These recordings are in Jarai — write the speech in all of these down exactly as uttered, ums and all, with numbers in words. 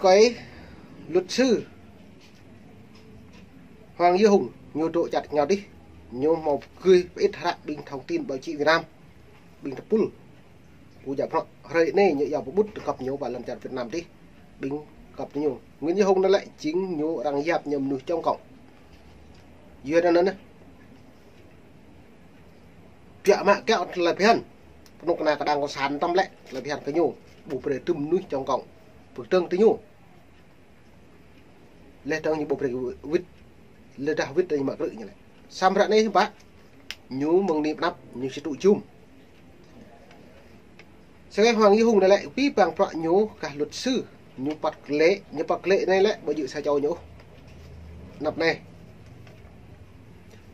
Kơi luật sư Hoàng Duy Hùng ñu dŏ čăt ngao dih, ñu hmâo gưi pơit hră ƀing thông tin báo chí Việt Nam, ƀing tơpul. Kơ djă prŏ, hrơi anai ñu iâu pơƀut tơ gŏp ñu pơ lŏn čar Việt Nam dih, ƀing gŏp tơ ñu. Nguyễn Duy Hùng anai lĕ jing ñu arăng yap ñu mơnuih chống cộng. Yua anŭn anai, biă mă kiaŏ tơlơi phiăn, kơnuk kơna kơđang cộng sản tăm lĕ tơlơi phiăn kơ ñu, ƀu brơi tŭm mơnuih chống cộng pơkơdơ̆ng tơ ñu. Laih dơ̆ng ñu ƀu brơi wĭt, laih dah wĭt tơ ñu mă krư̆ ñu lĕ. Samơ̆ ră anai hiư̆m pă, ñu mơ̆ng anai pơ anăp ñu či tŭ jum. Sơkai Hoàng Duy Hùng anai lĕ, pĭ păng prăk ñu kah luật sư, ñu păt klĕ, ñu păt klĕ anai lĕ, ƀu djơ̆ sa čô ñu ôh. Anăp anai.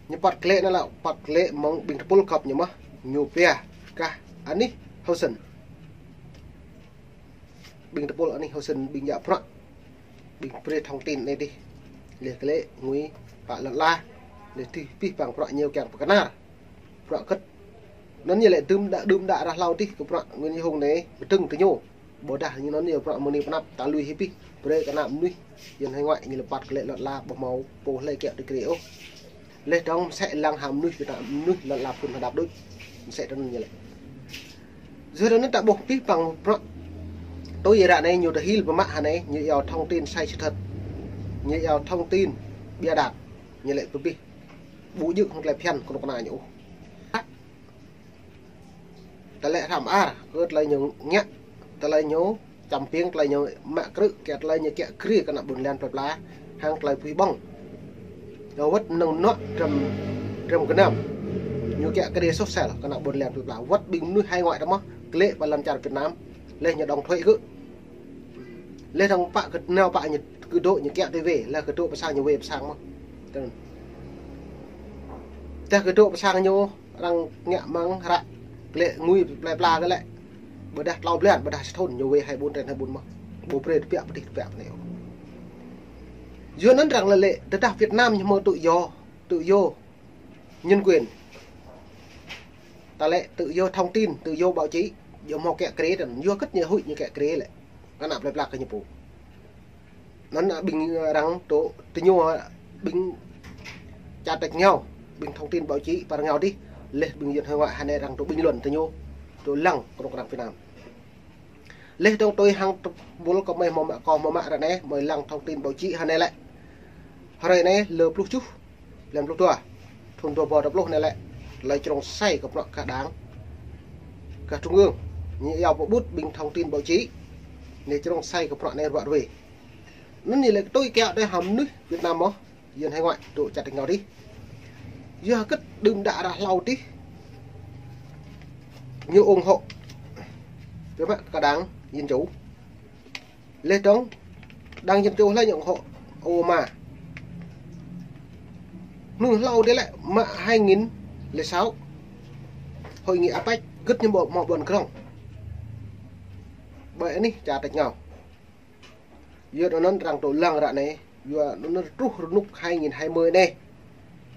Ñu păt klĕ anai lĕ, păt klĕ mơ̆ng ƀing tơpul gŏp ñu mơ̆n, ñu pia kah Anis Hussein. Ƀing tơpul Anis Hussein ƀing djă prăk, ƀing brơi thông tin anai dih. Laih klĕ ngui pă lŏn ala, laih dih pĭ păng prăk ñu kiăng pơkơnar. Prăk kơ̆t. Anŭn ñu lĕ đưm đă, đưm đă ră hlâo dih kơ prăk Nguyễn Duy Hùng anai pơdơ̆ng tơ ñu. Ƀôdah ñu anŭn ñu prăk mơ̆ng anai pơ anăp ta lui hĭ pĭ. Brơi kơ ană mơnuih Yuan hải ngoại ñu lĕ păt klĕ lŏn ala ƀu hmâo pô hlơi kiaŏ tơ krê ôh. Laih dơ̆ng mơsĕ lăng hăng mơnuih kơ ta mơnuih lŏn ala phŭn hơđăp đôč. Mơsĕ tơ anŭn ñu lĕ. Yua anŭn ta ƀuh pĭ păng prăk. Tui ră anai ñu tơhil pơmă hơnai, ñu iâu thông tin sai sự thật. Ñu iâu thông tin bịa đặt. Ñu lĕ pơƀih. Ƀu djơ̆ hăng tơlơi phiăn kơnuk kơna ñu ôh. Tơlơi hrăm ar, kơ tơlơi ñu ngă, tơlơi ñu čăm piêng, tơlơi ñu mă krư̆, kiaŏ tơlơi ñu kiaŏ krê kơ ană ƀôn lan plơi pla, hăng tơlơi pui ƀơ̆ng. Yua wơ̆t nơ̆ng nŏ drăm, drăm gơnam. Ñu kiaŏ krê sôh sel kơ ană ƀôn lan plơi pla. Wơ̆t ƀing mơnuih hải ngoại tơ mơ̆n, klĕ pơ lŏn čar Việt Nam, laih ñu đóng thuế kơ. Laih dơ̆ng pă kơ nao pă ñu kơ dŏ ñu kiaŏ tui wê, laih kơ dŏ pơ sang ñu wê pơ sang mơ̆n. Tơ anŭn. Tơdah kơ dŏ pơ sang ñu arăng ngă mơ̆ng hră klĕ ngui plơi pla kơ lĕ. Ƀôdah tlâo blan, ƀôdah sa thŭn ñu wê hai ƀun tren hai ƀun mơ̆n. Ƀu brơi tơbiă pơ dih tơbiă pơ anai ôh. Yua anŭn arăng lĕ lĕ, tơdah Việt Nam ñu hmâo tự do, tự do nhân quyền. Ta lĕ tự do thông tin, tự do báo chí, yua hmâo kiaŏ krê tơ anŭn, yua kơ̆t ñu huĭ ñu kiaŏ krê lĕ. Kơ ană plơi pla kơ ñu pô. Anŭn ƀing arăng dŏ tơ ñu ƀing čăt ngao, ƀing thông tin báo chí pơ arăng ngao dih, laih ƀing Yuan hải ngoại hơnai arăng dŏ bình luận tơ ñu, dŏ lăng kơnuk kơna Việt Nam. Laih dơ̆ng tui hăng tơpul kơ mơi hmâo mă kơ hmâo mă ră anai, mơi lăng thông tin báo chí hơnai lĕ. Hrơi anai lơ pluh tơjuh, blan pluh dua, thŭn dua rơbâo dua pluh anai lĕ, tơlơi črông sai kơ prăk kơ đảng, kơ trung ương, ñu iâu pơƀut ƀing thông tin báo chí, anai črông sai kơ prăk anai ruă ruê. Anŭn ñu lĕ tui kiaŏ tui hăng mơnuih Việt Nam mơ̆n, Yuan hải ngoại dŏ čăt ngao dih. Yua kơ̆t đưm đă ră hlâo dih. Ñu ủng hộ. Biă mă kơ đảng Dân Chủ. Laih dơ̆ng, đảng Dân Chủ laih ñu ủng hộ Obama. Mơ̆ng hlâo dih lĕ mă hai nghìn lẻ sáu. Hội nghị APEC, kơ̆t ñu ƀu hmâo ƀuăn krong. Ƀơi anai čăt ngao. Yua anŭn arăng dŏ lăng ră anai, yua anŭn truh rơnŭk hai nghìn hai mươi anai.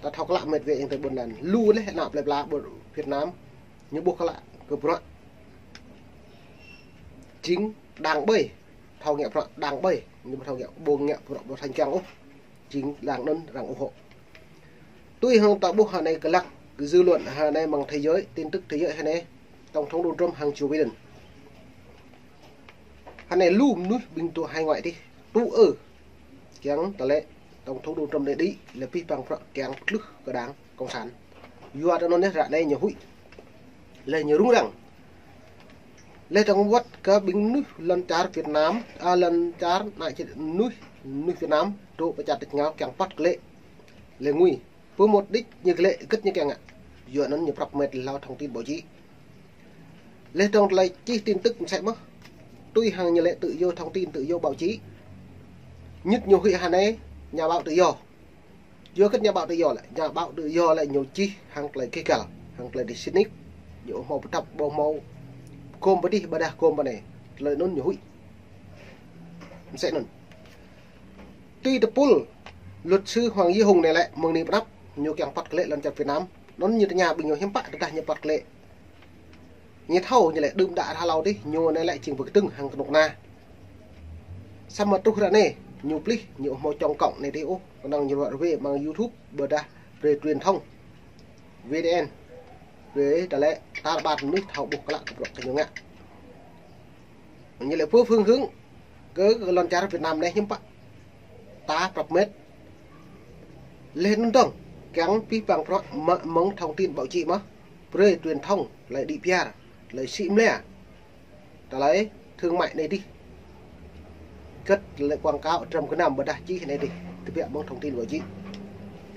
Ta thâo klă mĕt wĕ yang tơ ƀôn lan. Lu laih ană plơi pla ƀôn Việt Nam, ñu ƀuh klă kơ prăk. Jing đang ƀơi, thâo ngă prăk đang ƀơi, ñu ƀu thâo ngă ƀu ngă prăk ƀu thành kiăng ôh. Jing lăng anŭn arăng ủng hộ. Tui hăng ta ƀuh hơnai kơ lăk, kơ dư luận hơnai mơ̆ng thế giới, tin tức thế giới hơnai, Tổng thống Donald Trump hăng Joe Biden. Hơnai lu mơnuih ƀing dŏ hải ngoại dih, tŭ ư. Kiăng tơlơi Tổng thống Donald Trump anai đĭ, lĕ pĭ păng prăk kiăng pơtlưh kơ đảng cộng sản. Yua tơ anŭn anai ră anai ñu huĭ. Laih ñu rŭng răng. Laih dơ̆ng wơ̆t kơ ƀing mơnuih lŏn čar Việt Nam, a, lŏn čar ană čih mơnuih, mơnuih Việt Nam, dŏ pơ čăt ngao kiăng păt klĕ. Lĕ ngui. Pơ một đích ñu klĕ kơ̆t ñu kiăng ngă. Yua anŭn ñu prăp mĕt hlâo thông tin báo chí. Laih dơ̆ng tơlơi čih tin tức mơsĕ mơ̆n. Tui hăng ñu lĕ tự do thông tin, tự do báo chí. Ñit ñu huĭ hơnai, nhà báo tự do. Yua kơ̆t nhà báo tự do lĕ, nhà báo tự do lĕ ñu čih hăng tơlơi kih gal, hăng tơlơi dih sĭt nik. Ñu hmâo pơtăp, ƀu hmâo gom pơ dih, ƀôdah gom pơ anai. Tơlơi anŭn ñu huĭ. Mơsĕ anŭn. Tui tơpul luật sư Hoàng Duy Hùng anai lĕ, mơ̆ng anai pơ anăp, ñu kiăng păt klĕ lŏn čar Việt Nam. Anŭn ñu tơña ƀing ñu hiư̆m pă tơdah ñu păt klĕ. Ñu thâo ñu lĕ đưm đă ră hlâo dih, ñu anai lĕ jing pơkơdơ̆ng hăng kơnuk kơna. Samơ̆ truh ră anai, ñu plih, ñu ƀu hmâo čŏng kŏng anai dih ôh, kơnơ̆ng ñu ruă rơwe amăng YouTube, ƀôdah brơi truyền thông, V T N, brơi tơlơi tar ƀar mơnuih thâo ƀuh klă kơ bruă kơ ñu ngă. Ñu lĕ pơ phương hướng kơ, kơ lŏn čar Việt Nam anai hiư̆m pă ta prăp met. Leh anŭn dơ̆ng, kiăng pih pang prăk mă mơ̆ng thông tin báo chí mơ̆, brơi truyền thông, tơlơi đĭ piar, tơlơi sĭ mlĕ, tơlơi thương mại anai dih. Kơ tơlơi quảng cáo trăm gơnam ƀôdah čih anai dih, tơbiă mơ̆ng thông tin báo chí.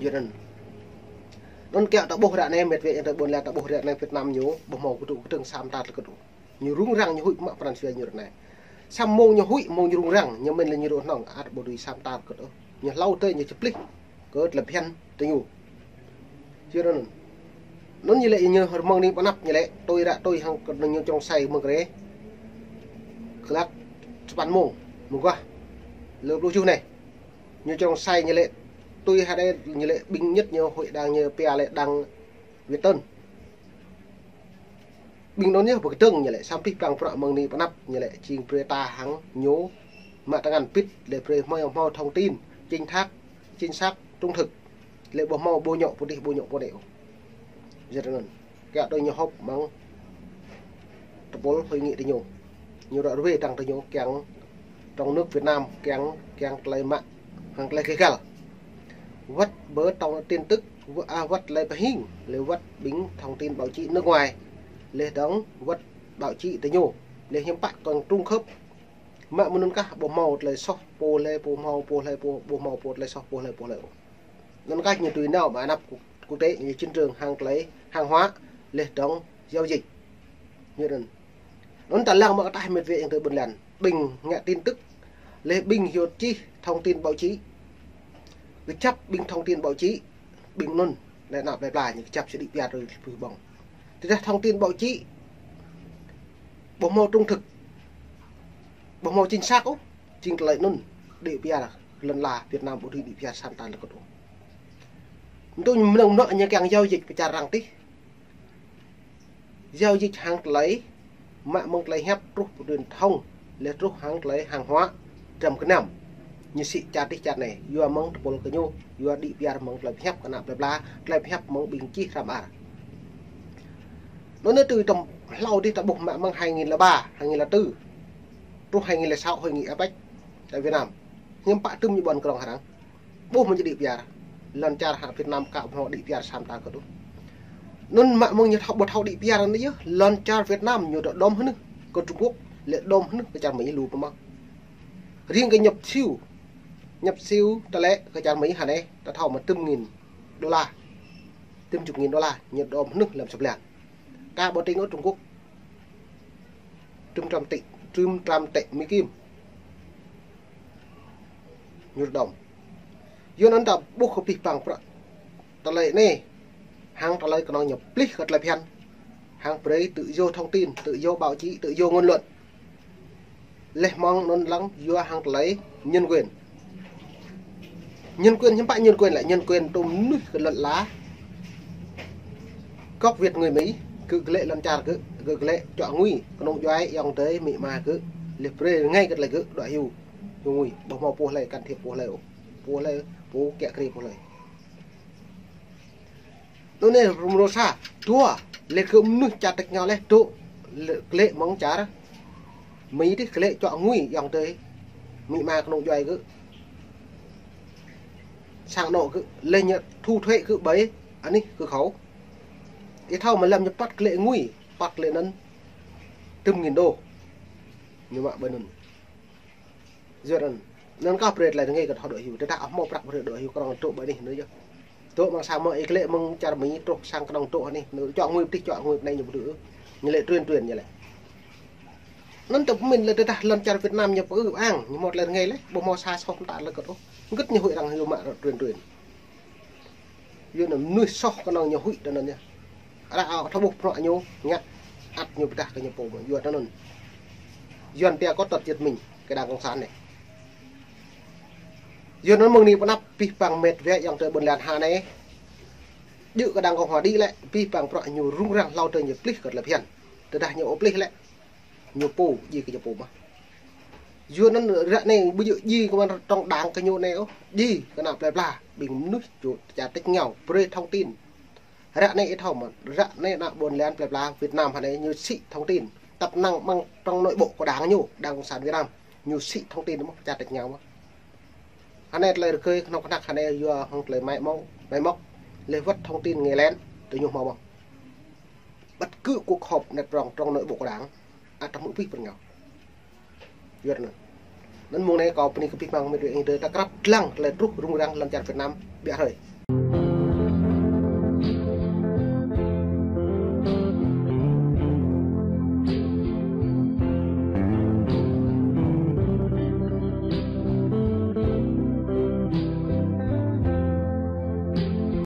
Yua anŭn. Anŭn kiăng ta ƀuh ră anai, met wa ayŏng adơi ƀôn lan, ta ƀuh ră anai Việt Nam ñu, ƀu hmâo kơdŭ kơdơ̆ng sa mơta tơlơi kơdŭ. Ñu rŭng răng ñu huĭ mă pran jua ñu ră anai. Sa mông ñu huĭ, mông ñu rŭng răng, ñu mĭn lĕ ñu rŏ hnong, ăt ƀu dưi sa mơta kơdŭ. Ñu hlâo tơi ñu čơplih kơ tơlơi phiăn tơ ñu. Yua anŭn. Anŭn ñu lĕ ñu rơmơ̆ng ni pơnăp ñu lĕ, tui ră tui hăng kơ ñu črông sai mơ̆ng kơre. Kơlăt sapăn mông, mơguah. Lơ pluh tơjuh anai. Ñu črông sai ñu lĕ, tui hơdai ñu lĕ ƀing ñĕt ñu huĭ đang ñu pia lĕ đang Việt Tân. Ƀing anŭn yơh pơkơdơ̆ng ñu lĕ, samơ̆ pih pang prăk mơ̆ng ni pơnăp ñu lĕ, jing brơi ta hăng ñu mă tơngan pit lĕ brơi hmâo hmâo thông tin chính thác, chính xác, trung thực. Lĕ ƀu hmâo ƀu ñu pơdih ƀu ñu pơdih. Yua anŭn. Kiăng tui ñu họp mơ̆ng tơpul hội nghị tơ ñu. Ñu ruă rơwe tăng tơ ñu kiăng trong nước Việt Nam kiăng, kiăng tơlơi mă hăng tơlơi kơ găl. Wơ̆t ƀơi thông tin tức, wơ-, a, wơ̆t tơlơi pơhing, lĕ wơ̆t ƀing thông tin báo chí nước ngoài, lĕ dơ̆ng wơ̆t báo chí tơ ñu, lĕ hiư̆m pă kơnơ̆ng trung khớp. Mă mơnŭn kah ƀu hmâo tơlơi soh pô hlơi, ƀu hmâo pô hlơi, ƀu, ƀu hmâo pô tơlơi soh pô hlơi, pô hlơi. Anŭn kah ñu tui nao mă anăp quốc, quốc tế, ñu chiến trường hăng tơlơi hàng hóa, lĕ dơ̆ng giao dịch. Yua anŭn. Anŭn ta lăng mă kơ tah met wa ayŏng adơi ƀôn lan. Ƀing ngă tin tức. Lĕ ƀing hyu čih thông tin báo chí. Kơjăp ƀing thông tin báo chí. Ƀing anŭn. Lĕ anăp lĕ pla ñu kơjăp sĭ đĭ piar rơi pơh ƀơ̆ng. Tơdah thông tin báo chí ƀu hmâo trung thực, ƀu hmâo chính xác ôh, jing tơlơi anŭn đĭ piar lŏn la Việt Nam ƀu dưi đĭ piar sa mơta tơlơi kơdŭ ôh. Anŭn tui mơnơ̆ng mơnŏ ñu kiăng giao dịch pơčar răng tih. Giao dịch hăng tơlơi, mă mơ̆ng tơlơi hiăp truh truyền thông, lĕ truh hăng tơlơi hàng hóa, trăm gơnam. Ñu sĭ čar tih čar anai, yua mơ̆ng tơpul kơ ñu, yua đĭ piar mơ̆ng tơlơi pơhiăp kơ anăp plơi pla, tơlơi pơhiăp mơ̆ng ƀing čih hrăm ar. Anŭn anai tui tơm hlâo dih ta ƀuh mă mơ̆ng hai nghìn lẻ ba, hai nghìn lẻ tư, truh hai nghìn lẻ sáu hội nghị APEC tại Việt Nam. Hiư̆m pă tơm ñu ƀuăn krong hơrăng. Ƀuh mơ̆ng ñu đĭ piar. Lŏn čar hă Việt Nam kơ ƀu hmâo đĭ piar sa mơta kơdŭ. Anŭn mă mơ̆ng ñu thâo ƀu thâo đĭ piar anŭn yơh. Lŏn čar Việt Nam ñu dŏ đom hơnưh kơ Trung Quốc, lĕ đom hơnưh kơ čar Mỹ lu pơmă. Riêng kơ nhập siêu, nhập siêu tơlơi kơ čar Mỹ hă anai, ta thâo mă tơm nghìn đô la. Tơm chục nghìn đô la, ñu đom hơnưh lăm sa blan. Kơ ƀu tĭng ôh Trung Quốc. Tơm trăm tỉ, tơm trăm tỉ Mỹ Kim. Ñu đom. Yua anŭn ta ƀuh kơ pih pang prăk tơlơi anai. Hăng tơlơi kơnơ̆ng ñu plih kơ tơlơi phiăn. Hăng brơi tự do thông tin, tự do báo chí, tự do ngôn luận. Leh mơ̆ng anŭn lăng yua hăng tơlơi nhân quyền. Nhân quyền hiư̆m pă nhân quyền lĕ nhân quyền tơm mơnuih kơ lŏn la. Gốc Việt người Mỹ, gơ̆ glaĭ lŏn čar gơ̆, gơ̆ glaĭ čuă ngui, kơnung djuai ayŏng adơi amĭ ama gơ̆, leh brơi rơngai kơ tơlơi gơ̆, dŏ hyu, hyu ngui, ƀu hmâo pô hlơi can thiệp pô hlơi ôh, pô hlơi, pô kiă kriê pô hlơi. Anŭn anai rŭm rô sa, dua, lĕ gơ̆ mơnuih čar tơ̆k ngao leh dŏ, lĕ, glaĭ mơ̆ng čar Mỹ dih glaĭ čuă ngui ayŏng adơi amĭ ama kơnung djuai gơ̆. Sang anŏ gơ̆, leh ñu thu thuế gơ̆ ƀơi anih gơ̆ khâu. Ih thâo mă lăm ñu păt glaĭ ngui, păt glaĭ anŭn tơm nghìn đô. Ñu mă ƀơi anŭn. Yua anŭn, anŭn kah brơi tơlơi rơngai kơ thâo dŏ hyu. Tơdah ƀu hmâo prăk brơi dŏ hyu krong dŏ ƀơi anih anŭn yơh. Dŏ mơ̆ng sa mơ̆ ih glaĭ mơ̆ng čar Mỹ truh sang kơnơ̆ng dŏ anih. Anŭn čuă ngui pơdih, čuă ngui pơnai ñu ƀu dưi. Ñu lĕ truyền truyền ñu lĕ. Anŭn tơm pơmĭn lĕ tơdah lŏn čar Việt Nam ñu pơư ang, ñu hmâo tơlơi rơngai leh, ƀu hmâo sa soh mơta tơlơi kơdŭ ôh. Hơget ñu huĭ arăng hyu mă truyền truyền. Yua anŭn mơnuih soh kơnơ̆ng ñu huĭ tơ anŭn yơh. Arăng ăt thâo ƀuh prăk ñu ngă, ăt ñu pơdah kơ ñu pô mơ̆. Yua tơ anŭn. Yua anŭn tia kơ tơt jơt mĭn kơ đảng cộng sản anai. Yua anŭn mơ̆ng ni pơnăp pih pang met wa ayŏng adơi ƀôn lan hă anai. Djơ̆ kơ đảng cộng hòa đĭ lĕ, pih pang prăk ñu rŭng răng hlâo tơ ñu plih kơ tơlơi phiăn. Tơdah ñu ƀu plih lĕ, ñu pô, djai kơ ñu pô mơ̆. Yua anŭn ră anai ƀu djơ̆ djai kơ mơ̆n trong đảng kơ ñu anai ôh, djai kơ ană plơi pla, ƀing mơnuih čô čar tĕč ngao, brơi thông tin. Ră anai ih thâo mơ̆n, ră anai ană ƀôn lan plơi pla Việt Nam hă anai ñu sĭ thông tin. Tăp năng mơ̆ng trong nội bộ kơ đảng ñu, đảng cộng sản Việt Nam, ñu sĭ thông tin mơ̆n čar tĕč ngao mơ̆n. Hă anai tơlơi rơgơi kơnơ̆ng kơnăk hă anai yua hăng tơlơi mai mơ̆ng, mai mơ̆ng. Lĕ wơ̆t thông tin nghe lén, tơ ñu hmâo mơ̆n. Bất cứ cuộc họp anai prong trong nội bộ kơ đảng, ăt tơmŭ pih pơrngao. Yua anŭn. Anŭn mơ̆ng anai kâo bơni kơ pih mơ̆ng mĕt wa ing tơ ta krăp lăng tơlơi truh rŭng răng lăm čar Việt Nam ƀiă hrơi.